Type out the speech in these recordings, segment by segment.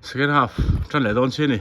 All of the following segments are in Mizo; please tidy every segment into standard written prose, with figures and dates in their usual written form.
Second half tan leh dawn chi a ni.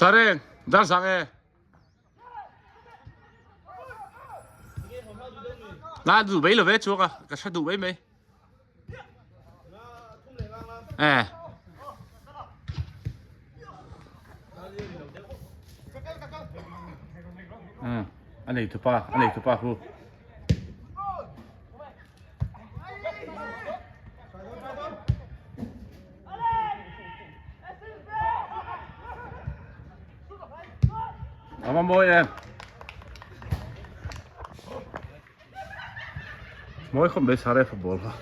Sareng, dar sang e. Na duh mai lo ve chuak a, ka hre duh mai mai. Eh. Ừ, anh này thứ ba, anh này thứ ba khu. A mawi em. Mawi khawp mai sare football kha.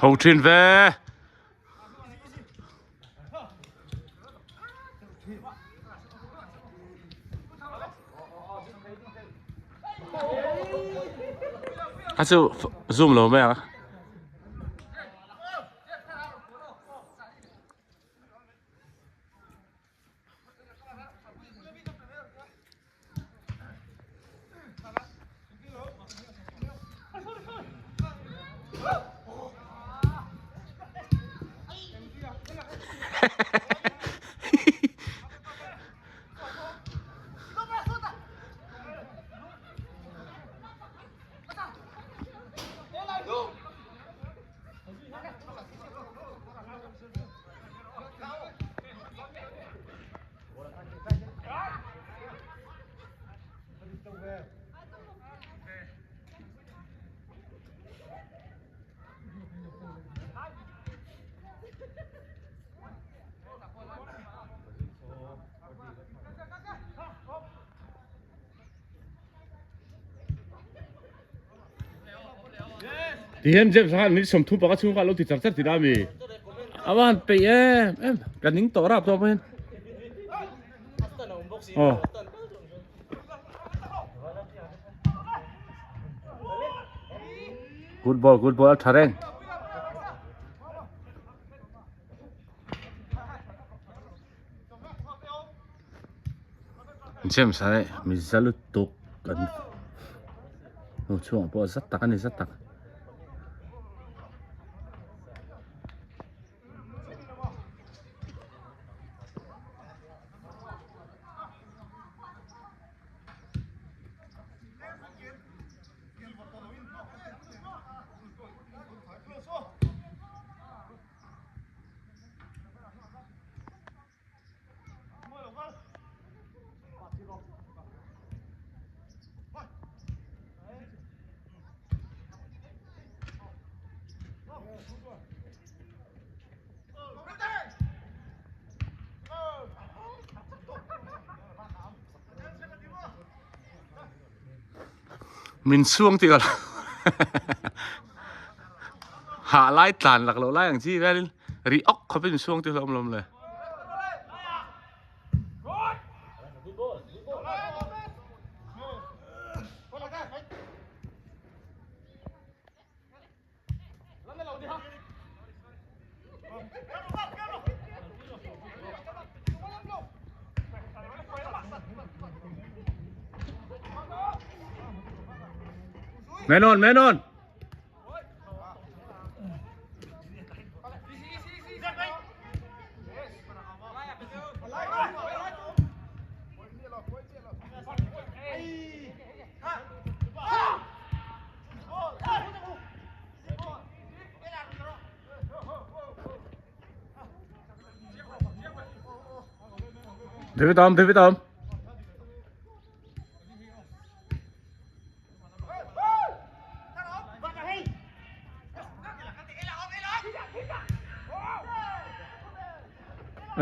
Ho thin ve. A chu zoom lo mai ang. Tihian James khan minute 35 chhung kha a lo ti char char tih na ami? A va han peih em em. Ka ning tawh rap tawh pawhin. Aw. Good ball, good ball a tha reng. James a nih mi za lutuk an hnu chhungah pawh zat tak a ni zat tak. Min chhuang tih ka lo hah lai tlan lak loh lai ang chi velin ri awk khawpin min chhuang tih hlawm lawm le. Man on, man on. David awm, David awm.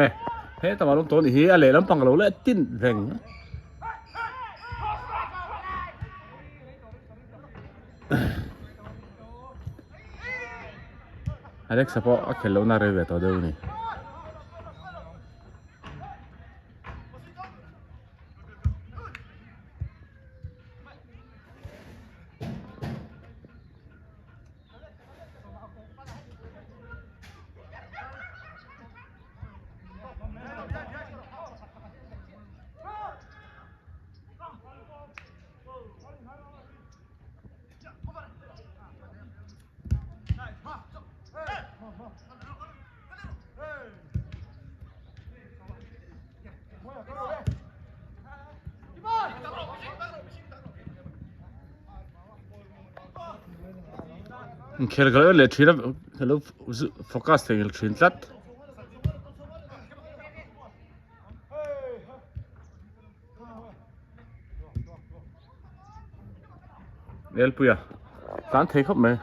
Eh, he tama lawm tawh ni hi a lehlam pang lo leh tin reng. Alexa pawh a khelh lohna rei ve tawh deuh a ni. Inkhel ka lo en leh thin a ka lo focus thei thin tlat. Elpuia tlan thei khawp mai.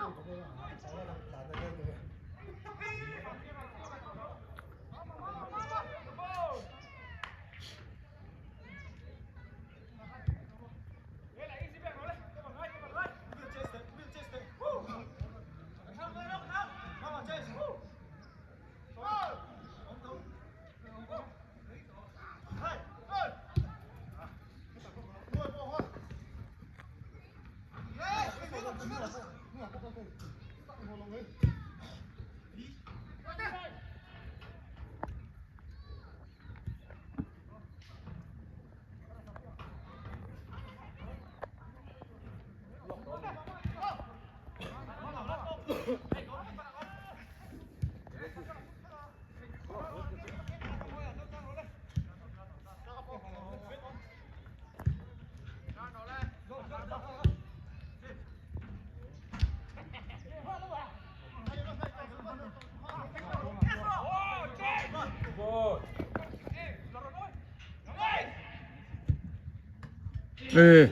Ê,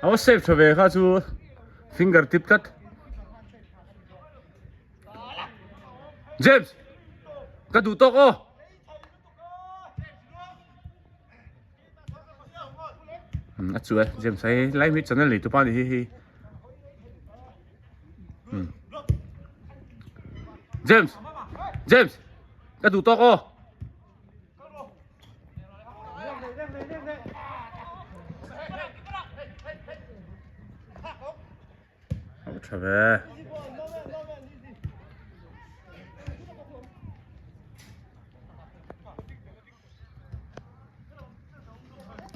a va save tha ve kha chu finger tip tlat. James, ka duh tawk aw. A chu e, James hei lai mi channel nei tupa ni hi hi. James James ka duh tawk aw. A va tha ve.